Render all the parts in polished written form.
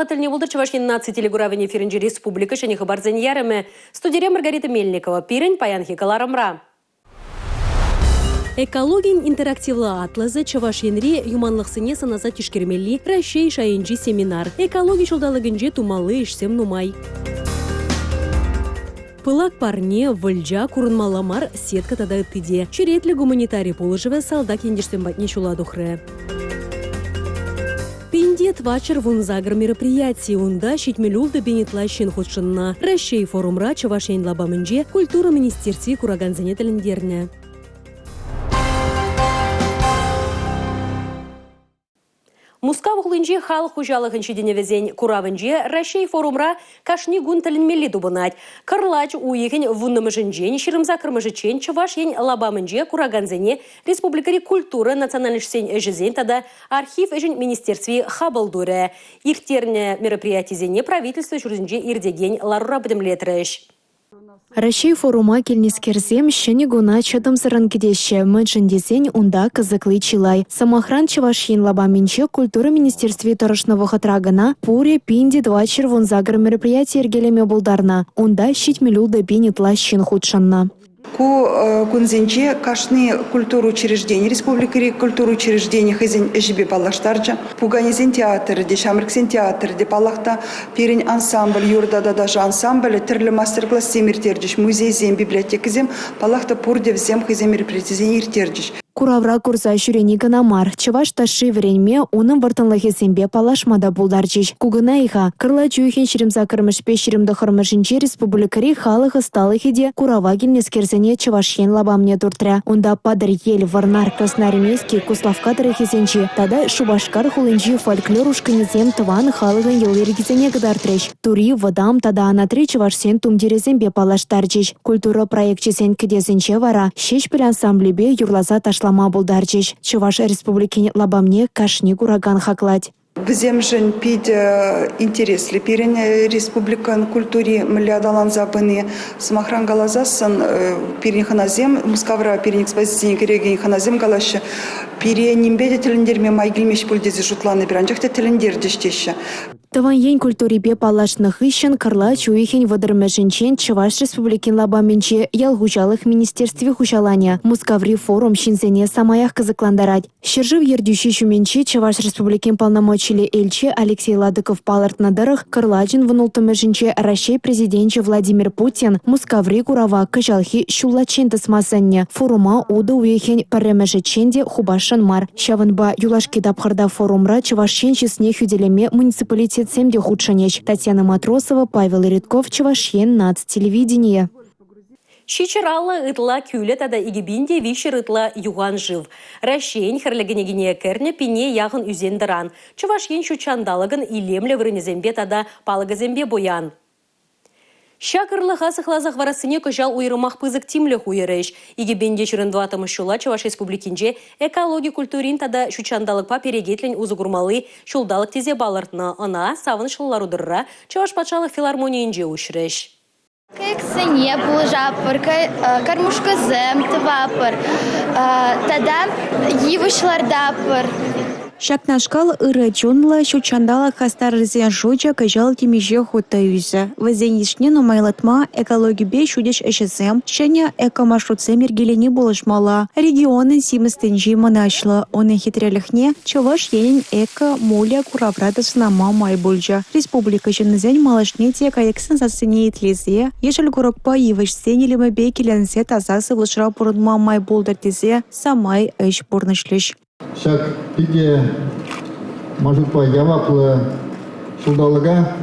Вӑхӑт тӗлне пултӑр Чӑваш Ен наци телекуравӗн эфирӗнчи республика ҫӗнӗ хыпарсен ярӑмӗ. Студире Маргарита Мельникова. Пирӗн паянхи кӑларӑмра. Экологин интерактивлӑ атласӗ Чӑваш Енри юманлӑхсене сӑнаса тишкермелли Раҫҫей шайӗнчи семинар. Экологи ҫулталӑкӗнче тумалли ӗҫсем нумай. Пылак парне, вӑлча, курӑнмалла мар сетка тата ытти те. Черетлӗ гуманитари пулӑшӑвӗ салтак-ентешсем патне ҫула тухрӗ. Пинте тӑватҫӗр вунсакӑр мероприяти. Унта 76 пин ытла ҫын хутшӑннӑ. Раҫҫей форумра Чӑваш Ен лапамӗнче культура министерстви куракансене тӗлӗнтернӗ. Мускав хулинчи халӑх хуҫалӑхӗн ҫитӗнӗвӗсен куравӗнче Раҫҫей форумра кашни кун тӗлӗнмелли тупӑнать. Кӑрлач уйӑхӗн вуннӑмӗшӗнчен 28-мӗшӗччен Чӑваш Ен лапамӗнче куракансене республикӑри культура, национальноҫсен ӗҫӗсен тата архив ӗҫӗн министерстви хапӑл турӗ. Ирттернӗ мероприятисене правительство ҫуртӗнче иртекен ларура пӗтӗмлетрӗҫ. Раҫҫей форума килнӗскерсем ҫӗнӗ куна чӑтӑмсӑррӑн кӗтеҫҫӗ, мӗншӗн тесен унта кӑсӑкли чылай. Сӑмахран, Чӑваш Ен лапамӗнче культура министерстви тӑрӑшнӑ вӑхӑтра кӑна пурӗ 1418 мероприяти йӗркелеме пултарнӑ. Унта 76 пин ытла ҫын хутшӑннӑ. Ку кунсенче кашни культура учрежденийӗ, республикӑри культура учрежденийӗ хӑйсен ӗҫӗпе паллаштарчӗ. Пуканесен театрӗ те, ҫамрӑксен театрӗ те, паллах та, пирӗн ансамбль, юрӑ тата ташӑ ансамблӗ тӗрлӗ мастер-классем ирттерчӗҫ, музейсем, библиотекӑсем, паллах та, пурте вӗсем хӑйсен мероприятисене ирттерчӗҫ. Куравра курса ҫӳрени кӑна мар, чӑваш ташши вӗренме, унӑн вӑрттӑнлӑхӗсемпе паллашма та пултарчӗҫ. Ку кӑна-и-ха? Кӑрлач уйӑхӗн 28-мӗшпе 29-мӗшӗнче республикӑри халӑх ӑсталӑхӗ те курава килнӗскерсене Чӑваш Ен лапамне туртрӗ. Унта Патӑрьел, Вӑрнар, Красноармейски, Куславкка тӑрӑхӗсенчи тата Шупашкар хулинчи фольклор ушкӑнӗсем тӑван халӑхӑн йӑли-йӗркисене кӑтартрӗҫ. Тури, вӑтам тата анатри чӑвашсен тумтирӗсемпе паллаштарчӗҫ. Культура проекчӗсен кӗтесӗнче вара Ҫеҫпӗл ансамблӗпе юрласа ташлама пултарчӗҫ. Чӑваш Республикин лапамне кашни куракан хаклать. Вӗсемшӗн питӗ интереслӗ пирӗн республикӑн культури мӗнле аталанса пыни. Сӑмахран каласассӑн, пирӗн хӑнасем, Мускавра пирӗн экспозицие кӗрекен хӑнасем калаҫҫӗ, пире нимпе те тӗлӗнтерме май килмест пуль тесе шутланӑ эпир, анчах та тӗлӗнтерчӗҫ теҫҫӗ. Тӑван ен культурипе паллашнӑ хыҫҫӑн кӑрлач уйӑхӗн вӑтӑрмӗшӗнчен Чӑваш Республикин лапамӗнче ял хуҫалӑх министерстви хуҫаланӗ. Мускаври форум ҫынсене самаях кӑсӑклантарать. Ҫӗршыв ертӳҫи ҫумӗнчи Чӑваш Республикин полномочиллӗ элчи Алексей Ладыков палӑртнӑ тӑрӑх, кӑрлачӑн вунулттӑмӗшӗнче Раҫҫей Президенчӗ Владимир Путин Мускаври курава кӑҫалхи ҫуллаччен тӑсма сӗннӗ. Форума утӑ уйӑхӗн пӗрремӗшӗччен те хупасшӑн мар. Ҫавӑнпа юлашки тапхӑрта форумра Чӑваш Ен чысне хӳтӗлеме муниципалитетсем те хутшӑнӗҫ. Татьяна Матросова, Павел Редков, Чӑваш Ен наци телевиденийӗ. Ҫичҫӗр ытла кӳлӗ тата 2300 ытла юхан шыв. Раҫҫейӗн Хӗрлӗ кӗнекине кӗрнӗ пине яхӑн ӳсен-тӑран. Чӑваш Ен ҫут ҫанталӑкӑн илемлӗ вырӑнӗсемпе тата палӑкӗсемпе пуян. Ҫак ырлӑха сыхласа хӑварассине кӑҫал уйрӑмах пысӑк тимлӗх уйӑрӗҫ. 2024 ҫула Чӑваш Республикинче экологи культурин тата ҫут ҫанталӑкпа перекетлӗн усӑ курмалли ҫулталӑк тесе палӑртнӑ. Ӑна савӑнӑҫлӑ лару-тӑрура Чӑваш патшалӑх филармонийӗнче уҫрӗҫ. Кайӑксене пулӑшатпӑр, кормушкӑсем тӑватпӑр тата йывӑҫ лартатпӑр. Ҫакнашкал ырӑ чунлӑ, ҫут ҫанталӑк хастарӗсен шучӗ кӑҫал темиҫе хут та ӳсӗ. Вӗсен йышне нумайлатма экологипе ҫутӗҫ ӗҫӗсем, ҫӗнӗ экомаршрутсем йӗркелени пулӑшмалла. Регионӑн симӗс тӗнчи мӑнаҫлӑ. Унӑн хитрелӗхне Чӑваш Енӗн эко-мулӗ куравра та сӑнама май пулчӗ. Республика ҫыннисен малашне те кайӑксен сассине итлесе, ешӗл курӑкпа йывӑҫсен илемӗпе киленсе таса сывлӑшра пурӑнма май пултӑр тесе самай ӗҫ пурнӑҫлӗҫ. Ҫак питӗ маршрутпа яваплӑ ҫулталӑка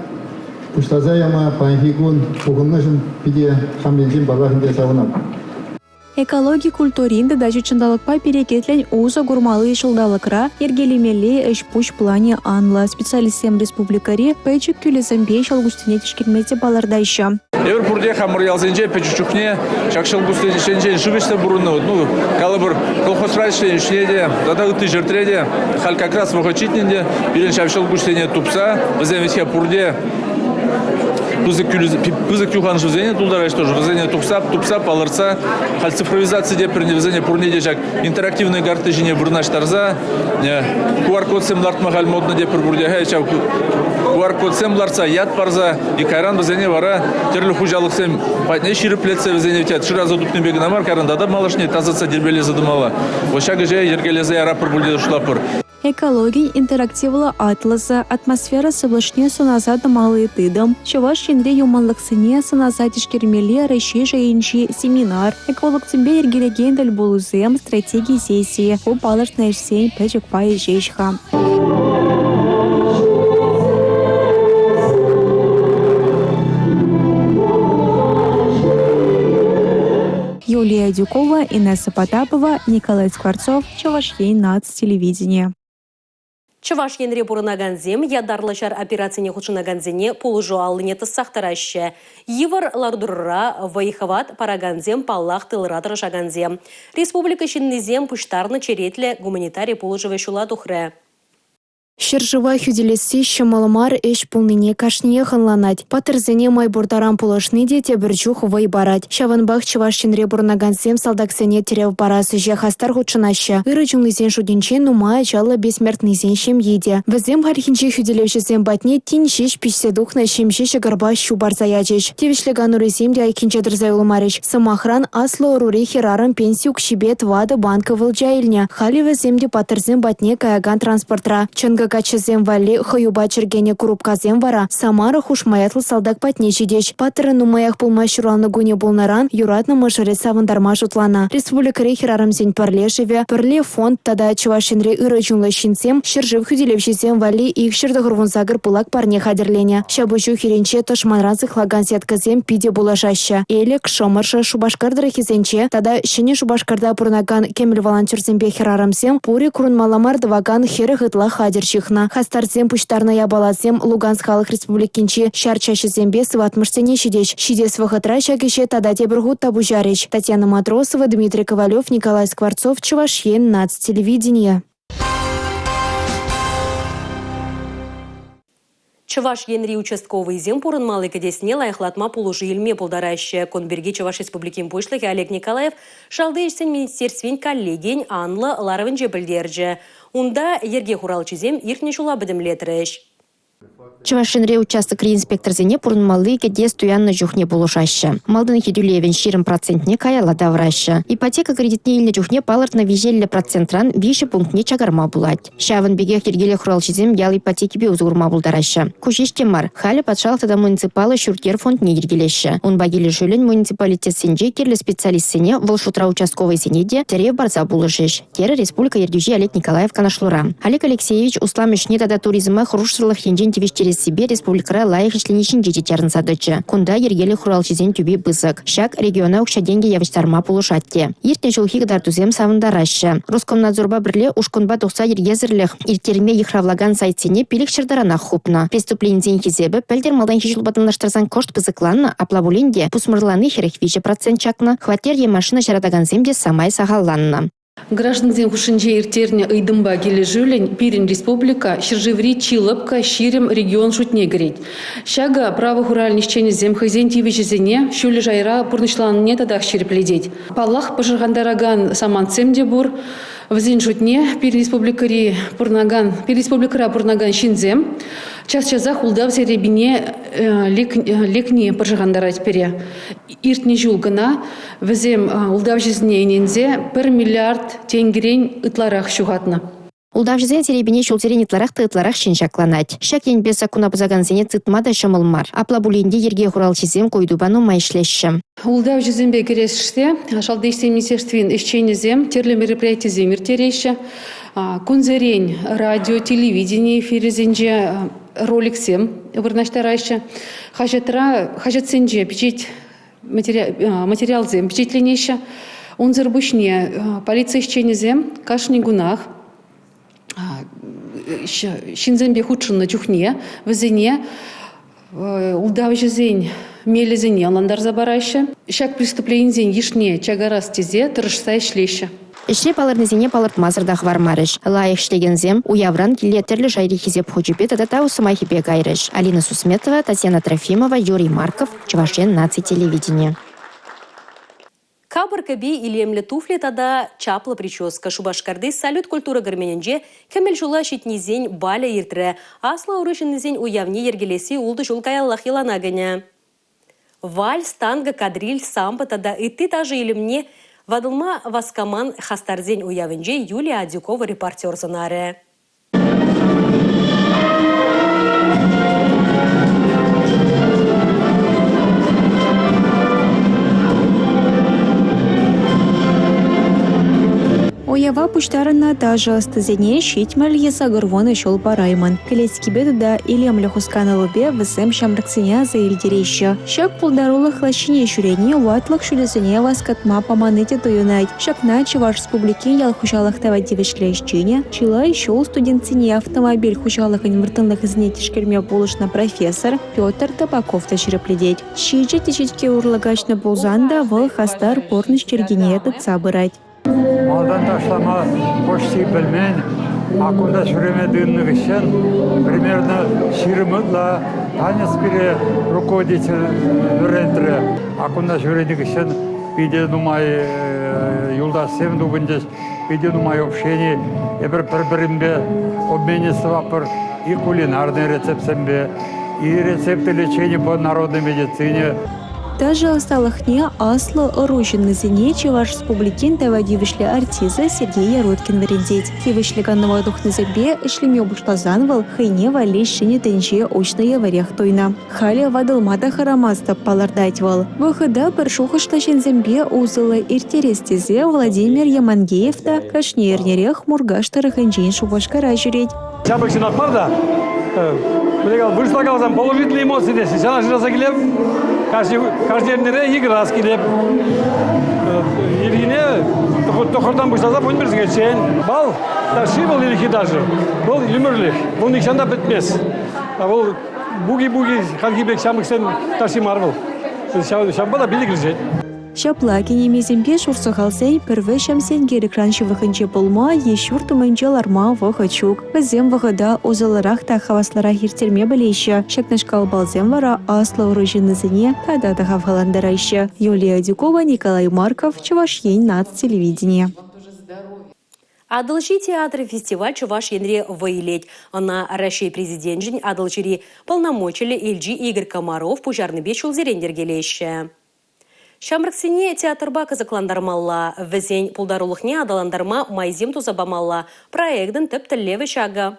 пуҫласа яма паянхи кун пухӑннӑшӑн питӗ хам енчен паллах ӗнтӗ савӑнатӑп. Экологи культурин тата ҫут ҫанталӑкпа перекетлӗн усӑ курмалли ҫулталӑкра йӗркелемелли ӗҫ-пуҫ планӗ анлӑ. Специалистсем республикӑри пӗчӗк кӳлӗсемпе ҫӑлкуҫсене тишкерме те палӑртаҫҫӗ. Эпир пурте хамӑр ялсенче пӗчӗк чухне ҫак ҫӑлкуҫсенчен шыв ӗҫсе пурӑннӑ. Ну, калӑпӑр, колхозра ӗҫленӗ чухне те тата ытти ҫӗртре те халь как раз вӑхӑт ҫитнӗ ӗнтӗ. Пирӗн ҫав ҫӑлкуҫсене тупса вӗсем вӗт-ха пурте. Пысӑк пысӑк юханшывсене тултараҫҫӗ тоже, вӗсене тухса, тупса, палӑртса, халь цифровизаци те вӗсене пурне те ҫак интерактивный карта ҫине вырнаҫтарса QR-кодсем лартма халь модно те пӗр пурте ҫав QR-кодсем лартса, ят парса, и кайран вӗсене вара тӗрлӗ хуҫалӑхсем патне ҫирӗплетсе вӗсене шыраса тупнипе кӑна мар, кайран тата малашне тасатса тирпейлесе тӑмалла. Вот ҫак ӗҫе йӗркелесе яраппӑр пуль тесе шутлатпӑр. Экологин интерактивлӑ атласӗ, атмосфера сывлӑшне сӑнаса тӑмалли тытӑм, Чӑваш Енре юманлӑхсене сӑнаса тишкермелли Раҫҫей шайӗнчи семинар, экологсемпе йӗркелекен тӗлпулусем, стратеги сессийӗ ку палӑртнӑ ӗҫсен пӗчӗк пайӗ ҫеҫ-ха. Юлия Дюкова, Инесса Потапова, Николай Скворцов, Чӑваш Ен наци телевиденийӗ. Чӑваш Енре пурӑнакансем ятарлӑ ҫар операцине хутшӑнакансене пулӑшу аллине тӑссах тӑраҫҫӗ. Йывӑр лару-тӑрура вӑй-хӑват паракансем, паллах, тылра тӑрӑшакансем. Республика ҫыннисем пуҫтарнӑ черетлӗ гуманитари пулӑшӑвӗ ҫула тухрӗ. Ҫӗршыва хӳтӗлесси ҫӑмӑл мар ӗҫ пулнине кашниех ӑнланать. Паттӑрсене май пур таран пулӑшни те тепӗр чух вӑй парать. Ҫавӑнпах Чӑваш Енре пурӑнакансем салтаксене тӗрев парас ӗҫе хастар хутшӑнаҫҫӗ. Ырӑ чунлисен шутӗнче нумай ачаллӑ бессмертныйсен ҫемйи те. Вӗсем хальхинче хӳтӗлевҫӗсем патне тин ҫеҫ пиҫсе тухнӑ ҫемҫе ҫӑкӑрпа ҫу парса ячӗҫ. Тивӗҫлӗ канурисем те айккинче тӑрса юлмарӗҫ. Сӑмахран, аслӑ ӑрури хӗрарӑм пенси укҫипе тӑватӑ банка вӑлча илнӗ. Халӗ вӗсем те паттӑрсем патне каякан транспортра. Чӑнкӑ каччӑсем валли хӑюпа чӗркенӗ курупкасем вара Самара хушма ятлӑ салтак патне ҫитӗҫ. Паттӑрӑн нумаях пулмасть ҫуралнӑ кунӗ пулнӑран юратнӑ мӑшӑрӗ савӑнтарма шутланӑ. Республикӑри хӗрарӑмсен пӗрлешӗвӗ, Пӗрле фонд тата Чӑваш Енри ырӑ чунлӑ ҫынсем ҫӗршыв хӳтӗлевҫисем валли 298 пылак парне хатӗрленӗ. Ҫапӑҫу хирӗнче тӑшманран сыхлакан сеткӑсем питӗ пулӑшаҫҫӗ. Элӗк, Шӑмӑршӑ, Шупашкар тӑрӑхӗсенче тата Ҫӗнӗ Шупашкарта пурӑнакан кӗмӗл волонтерсемпе хӗрарӑмсем пурӗ курӑнмалла мар тӑвакан 40 ытла хатӗр ҫыхнӑ. Хастарсем пуҫтарнӑ япаласем Луганск халӑх республикинчи ҫар чаҫӗсемпе сыватмӑшсене ҫитӗҫ. Ҫитес вӑхӑтра ҫак ӗҫе тата тепӗр хут та пуҫарӗҫ. Татьяна Матросова, Дмитрий Ковалев, Николай Скворцов, Чӑваш Ен, наци телевиденийӗ. Чӑваш Енри участковӑйсем пурӑнмалли кӗтесне лайӑхлатма пулӑшу илме пултараҫҫӗ. Кун пирки Чӑваш Республикин Пуҫлӑхӗ Олег Николаев Шалти ӗҫсен министерствин коллегийӗн анлӑ ларӑвӗнче пӗлтерчӗ. Унта йӗрке хуралҫисем иртнӗ ҫула пӗтӗмлетрӗҫ. Чӑваш Енре участокри инспекторсене пурӑнмалли кӗтес туяннӑ чухне пулӑшаҫҫӗ. Малтанхи тӳлевӗн 20 процентне каялла тавӑраҫҫӗ. Ипотека кредитне илнӗ чухне палӑртнӑ виҫеллӗ процентран 3 пунктне чакарма пулать. Ҫавӑн пекех йӗркелӗх хуралҫисем ял ипотекипе усӑ курма пултараҫҫӗ. Ку ҫеҫ те мар, халӗ патшалӑх тата муниципаллӑ ҫурт-йӗр фондне йӗркелеҫҫӗ. Унпа килӗшӳллӗн муниципалитетсенче кирлӗ специалистсене, вӑл шутра участковӑйсене те, тӗрев парса пулӑшӗҫ, терӗ республика ертӳҫи Олег Николаев канашлура. Олег Алексеевич услам ӗҫне тата туризма хӑрушсӑрлӑх енчен тивӗҫтерессипе республикӑра лайӑх ӗҫлени ҫинче те чарӑнса тӑчӗ. Кунта йӗркелӗх хуралҫисен тӳпи пысӑк. Ҫак региона укҫа-тенкӗ явӑҫтарма пулӑшать те. Иртнӗ ҫулхи кӑтартусем савӑнтараҫҫӗ. Роскомнадзорпа пӗрле ушкӑнпа тухса йӗркесӗрлӗх ирттерме йыхравлакан сайтсене 500 таранах хупнӑ. Преступленисен хисепӗ пӗлтӗр малтанхи ҫулпа танлаштарсан кӑшт пысӑкланнӑ, апла пулин те пусмӑрлани 43% чакнӑ, хваттер е машина ҫаратакансем те самай сахалланнӑ. Граждансен хушшинче ирттернӗ ыйтӑмпа килӗшӳллӗн пирӗн республика ҫӗршыври чи лӑпкӑ 20 регион шутне кӗрет. Ҫакӑ право хуралӗн ӗҫченӗсем хӑйсен тивӗҫӗсене ҫӳллӗ шайра пурнӑҫланине татах ҫирӗплетет. Паллах, пӑшӑрхантаракан самантсем те пур. Вӗсен шутне пирӗн республикӑри пурӑнакан, пирӗн республикӑра пурӑнакан ҫынсем час-часах ултав серепине лекни пӑшӑрхантарать пире. Иртнӗ ҫул кӑна вӗсем ултавҫӑсене ӗненсе 1 миллиард тенкӗрен ытларах ҫухатнӑ. Ултавҫӑсен серепине ҫулсерен ытларах та ытларах ҫын ҫакланать. Ҫак енпе саккуна пӑсакансене тытма та ҫӑмӑл мар. Апла пулин те йӗрке хуралҫисем ку ыйтупа нумай ӗҫлеҫҫӗ. Ултавҫӑсемпе кӗрешсе Шалти ӗҫсен министерствин ӗҫченӗсем тӗрлӗ мероприятисем ирттереҫҫӗ. Кунсерен радио, телевидени эфирӗсенче роликсем вырнаҫтараҫҫӗ. Хаҫатра, хаҫатсенче пичет материалсем пичетленеҫҫӗ. Унсӑр пуҫне полици ӗҫченӗсем кашни кунах ҫынсемпе хутшӑннӑ чухне вӗсене ултавҫӑсен мелӗсене ӑнлантарса параҫҫӗ. Ҫак преступленисен йышне чакарас тесе тӑрӑшса ӗҫлеҫҫӗ. Ӗҫре палӑрнисене палӑртмасӑр та хӑвармарӗҫ. Лайӑх ӗҫлекенсем уявран киле тӗрлӗ шайри хисеп хучӗпе тата тав сӑмахӗпе кайрӗҫ. Алина Сусметова, Татьяна Трофимова, Юрий Марков, Чӑваш Ен наци телевиденийӗ. Капӑр кӗпи, илемлӗ туфли тата чаплӑ прическа. Шупашкарти Салют культура керменӗнче кӗмӗл ҫула ҫитнисен балӗ иртрӗ. Аслӑ ӑру ҫыннисен уявне йӗркелесси ултӑ ҫул каяллах йӑлана кӗнӗ. Вальс, танго, кадриль, самбо тата ытти ташӑ илемне ватӑлма васкаман хастарсен уявӗнче Юлия Адюкова репортер сӑнарӗ. Уява пуҫтарӑннӑ ташӑ ӑстисене 70 е 80 ҫул параймӑн. Кӗлеткипе тата илемлӗ хусканӑвӗпе вӗсем ҫамрӑксене аса илтереҫҫӗ. Ҫак пултарулӑх лаҫҫине ҫӳрени ватлӑх ҫулӗсене васкатма паманни те туйӑнать. Ҫакна Чӑваш Республикин ял хуҫалӑх тава тивӗҫлӗ ӗҫченӗ, чылай ҫул студентсене автомобиль хуҫалӑхӗн вӑрттӑнлӑхӗсене тишкерме пулӑшнӑ профессор Петр Табаков та ҫирӗплетет. Ҫичӗ теҫетке урлӑ каҫнӑ пулсан та вӑл хастар пурнӑҫ йӗркине тытса пырать. Малтан ташлама почти пӗлмен, а кунта ҫӳреме тытӑннӑ хыҫҫӑн примерно 20 ытла танец пире руководитель вӗрентрӗ. А кунта ҫӳренӗ хыҫҫӑн питӗ нумай юлташсем тупӑнчӗҫ, питӗ нумай общени. Эпир пӗр-пӗринпе обмениться и кулинарные рецептсемпе, и рецепты лечения по народной медицине. Ташӑ ӑсталӑхне аслӑ ӑру ҫыннисене Чӑваш Республикин тава тивӗҫлӗ артисчӗ Сергей Яруткин вӗрентет. Тивӗҫлӗ канӑва тухнисемпе ӗҫлеме пуҫласан вӑл хӑйне валли ҫӗнӗ тӗнче уҫнӑ евӗрех туйнӑ. Халӗ ватӑлма та хӑрамастӑп, палӑртать вӑл. Вӑхӑта пӗр шухӑшлӑ ҫынсемпе усӑллӑ ирттерес тесе Владимир Ямангеев та кашни эрнерех Муркаш тӑрӑхӗнчен Шупашкара ҫӳрет. Ҫамрӑк ҫынах мар та, вырӑсла каласан положительные эмоции теҫҫӗ. Ҫана шыраса килеп, кашни эрнере играс килеп. Ирхине тӑхӑртан пуҫласа вунпӗр сехетчен. Бал ташши вӑл ирхи ташӑ. Вӑл ӗмӗрлӗх, вӑл нихҫан та пӗтмест. Вӑл буги-буги хальхи пек ҫамрӑксен ташши мар вӑл. Ҫавӑнпа та питӗ килӗшет. Ҫапла кинемейсемпе шурсухалсен пӗр вӗҫӗм сенкер экран ҫывӑхӗнче пулма е ҫурт умӗнче ларма вӑхӑт ҫук. Вӗсем вӑхӑта усӑллӑрах та хаваслӑрах ирттерме пӗлеҫҫӗ. Ҫакнашкал балсем вара аслӑ ӑру ҫыннисене тата та хавхалантараҫҫӗ. Юлия Адюкова, Николай Марков, Чӑваш Ен наци телевиденийӗ. Атӑлҫи театрӗ фестиваль Чӑваш Енре вӑй илет. Ӑна Раҫҫей Президенчӗн Атӑлҫири полномочиллӗ элчи Игорь Комаров пуҫарнипе ҫулсерен йӗркелеҫҫӗ. Ҫамрӑксене театрпа кӑсӑклантармалла, вӗсен пултарулӑхне аталантарма майсем туса памалла. Проектӑн тӗп тӗллевӗ ҫакӑ.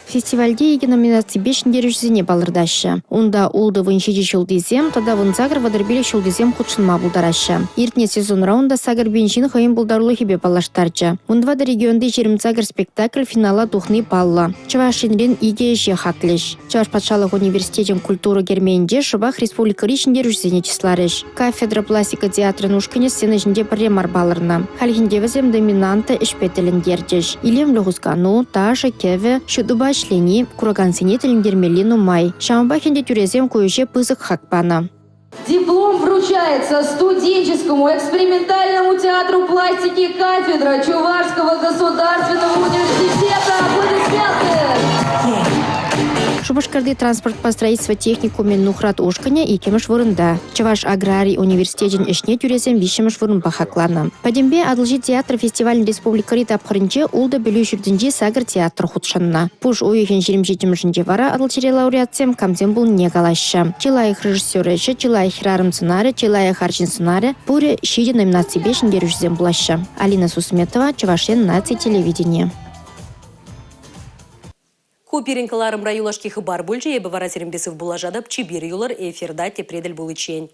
Фестивальте икӗ номинаципе ҫӗнтерӳҫӗсене палӑртаҫҫӗ. Унта ултӑ 17 ҫултисем тата 18-35 ҫултисем хутшӑнма пултараҫҫӗ. Иртнӗ сезонра унта 8 пин ҫын хӑйӗн пултарулӑхӗпе паллаштарчӗ. 14 регионти 28 спектакль финала тухни паллӑ. Чӑваш Енрен икӗ ӗҫе хаклӗҫ. Чӑваш патшалӑх университечӗн культура керменӗнче шӑпах республикӑри ҫӗнтерӳҫӗсене чысларӗҫ. Кафедра пластика театрӗн ушкӑнӗ сцена ҫинче пӗрре мар палӑрнӑ. Хальхинче вӗсем доминанта ӗҫпе тӗлӗнтерчӗҫ. Илемлӗ хускану, ташӑ, кӗвӗ, ҫутӑпа ӗҫлени куракансене тӗлӗнтермелли нумай. Ҫавӑнпах ӗнтӗ тӳресем ку ӗҫе пысӑк хак панӑ. Диплом вручается студенческому экспериментальному театру пластики кафедра Чувашского государственного университета. Аплодисменты! Шупашкарти транспортпа строительство техникумӗн нухрат ушкӑнӗ иккӗмӗш вырӑнта. Чӑваш аграри университечӗн ӗҫне тӳресем виҫҫӗмӗш вырӑнпа хакланӑ. Пӗтӗмпе Атӑлҫи театр фестивалӗн республикӑри тапхӑрӗнче ултӑ пӗлӳ ҫуртӗнчи сакӑр театр хутшӑннӑ. Пуш уйӑхӗн 27-мӗшӗнче вара Атӑлҫире лауреатсем камсем пулнине калаҫҫӗ. Чи лайӑх режиссер ӗҫӗ, чи лайӑх хӗрарӑм сӑнарӗ, чи лайӑх арҫын сӑнарӗ пурӗ ҫичӗ номинаципе ҫӗнтерӳҫӗсем пулаҫҫӗ. Алина Сусметова, Чӑваш Ен наци телевиденийӗ. Ку пирӗн кӑларӑмра юлашки хыпар пулчӗ. Эпӗ вара сирӗнпе сывпуллашатӑп. Чипер юлӑр, эфирта тепре тӗл пуличчен.